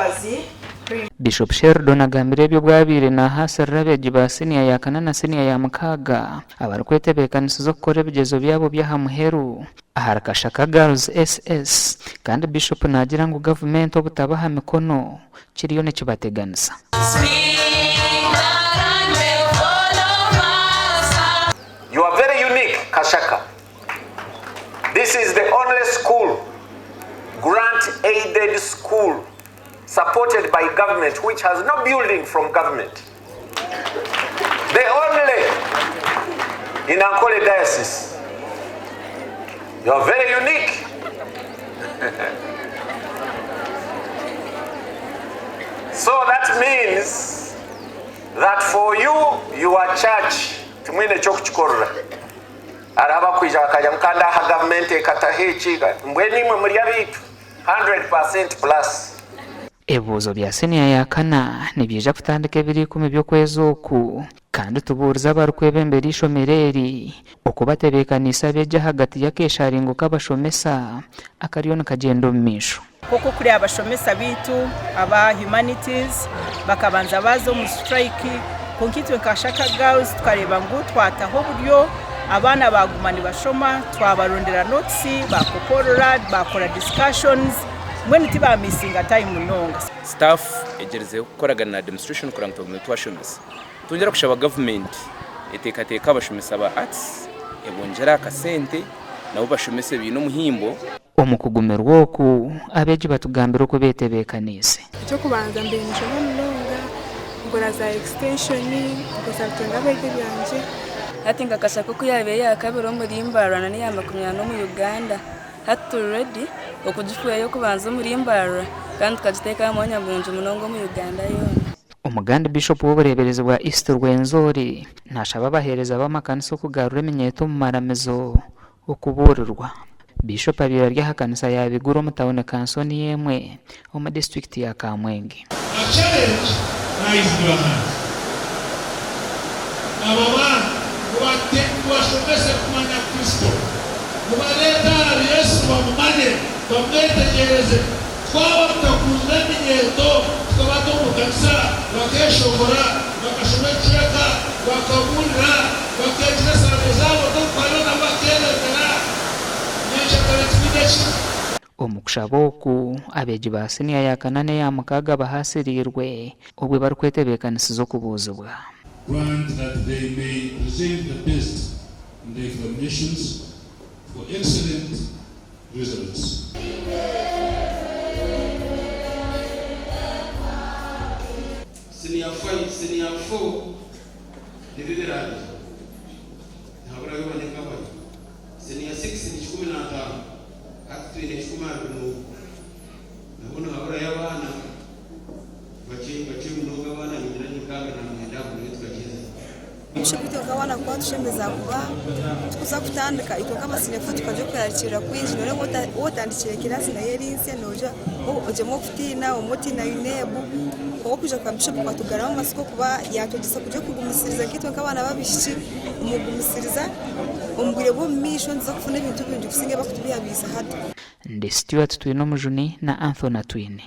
Mbabazi Primary. Bishop Sheldon agambire ebi obu abaire nahaasirira abeegi ba siniya ya kana na siniya ya mukaaga abarikwetebeekanisiza okukora ebigyezo byabo by'aha muheru ahari Kashaka Girls SS kandi Bishop naagira ngu gavumenti obutabaha mikono kiriyo nikibateganisa. You are very unique Kashaka. This is the only school, grant aided school supported by government which has no building from government. The only in Ankole diocese. You are very unique. So that means that for you, your church, timwine kyokukikorera. Hariho abakwija bakagira ngu kandi aha gavumenti ekataho eki, mbwenu imwe muri abaitu 100% plus. Ebibuuzo bya siniya ya kana nibyija kutandika ebiro ikumi by'okwezi oku kandi tubuurize abarikwebembera eishomero eri oku batebeekaniise abeegi ahagati y'akeesharingo k'abashomesa akariyo nikagyenda omu maisho. Nk'oku kuri abashomesa baitu aba humanities bakabanza baaza omu strike kwonka itwe nka Shaka Girls tukareeba ngu twataho oburyo abaana baaguma nibashoma twabarondera notes baakopoorora baakora discussions mbwenu tibaamisinga time munonga. Staff egyerizeho kukoragana na administration kureba ngu twagumizamu twashomesa. Nitwongyera kushaba gavumenti eteekateeke abashomesa ba arts ebongyere akasente nabo bashomese baine omuhimbo. Omu kugumirwa oku, abeegi batugambira oku beetebeekaniise. Eky'okubanza mbaire ninshoma munonga, nkora za extension, nkonsultinga abeegi ebyangye. Hati nka Kashaka oku yaabaire eyaakabiri omuri Mbarara na n'eya makumyana omu Uganda, hati turi ready okugifuuha ey'okubanza omuri Mbarara kandi tukagiteeka aha mwanya murungi munonga omu Uganda yoona. Omugandi Bishopu w'obureeberezi bwa East Rwenzori naashaba abaheereza b'amakanisa okugarura eminyeeto omu maramizo Okubuurirwa. Biishopu abaire ari aha kanisa ya Biguru omu tauni kanso niyo emwe omu disiturikiti ya Kamwenge. A challenge lies in your hands. Aba baana mubate mubashomese kumanya Kristo. Mubareete ahari Yesu bamumanye, bamwetegyereze. Twaba tutakunzire eminyeeto tukabata omu kanisa bakeshongora, bakashoma ekicweka, bakabuurira, bakeegira esande zaabo z'okuhayo nabo bakeebembera, nyenkyakare twine ki? Omu kushaba oku, abeegi ba siniya ya kana n'eya mukaaga bahaasiriirwe obwo barikwetebeekanisiza okubuuzibwa. Grant that they may present the best in the examinations for excellent results. Siniya fayi, siniya fo ni bibiri abiri, nihaburayo bane nk'abari. Siniya sikisi ni 15, hati twine 21. Nabwo nihaburayo abaana bakye, bakye munonga abaana ningira ni nka 29 aho niyo tukagiheza. Bishop itwe nk'abaana kuba atushemeza ahakuba tukuza kutandika itwe nk'abasiniya tukagira okwerarikirira kwingi noreeba waaba otandikire kiraasi nayo eri nsya noija ogyemwa okutiina obumwe otiina UNEB kwonka okwija kwa Bishop kwatugaruramu amatsiko kuba yatwegyesa kugira okugumisiriza nkaitwe nk'abaana b'abaishiki omu kugumisiriza omu bwire bw'omumaisho nituza kufuna ebintu birungi kusinga ebi barikutubihabihiisa hati. Ndi Stuart Twinomujuni na Anthony Atwine.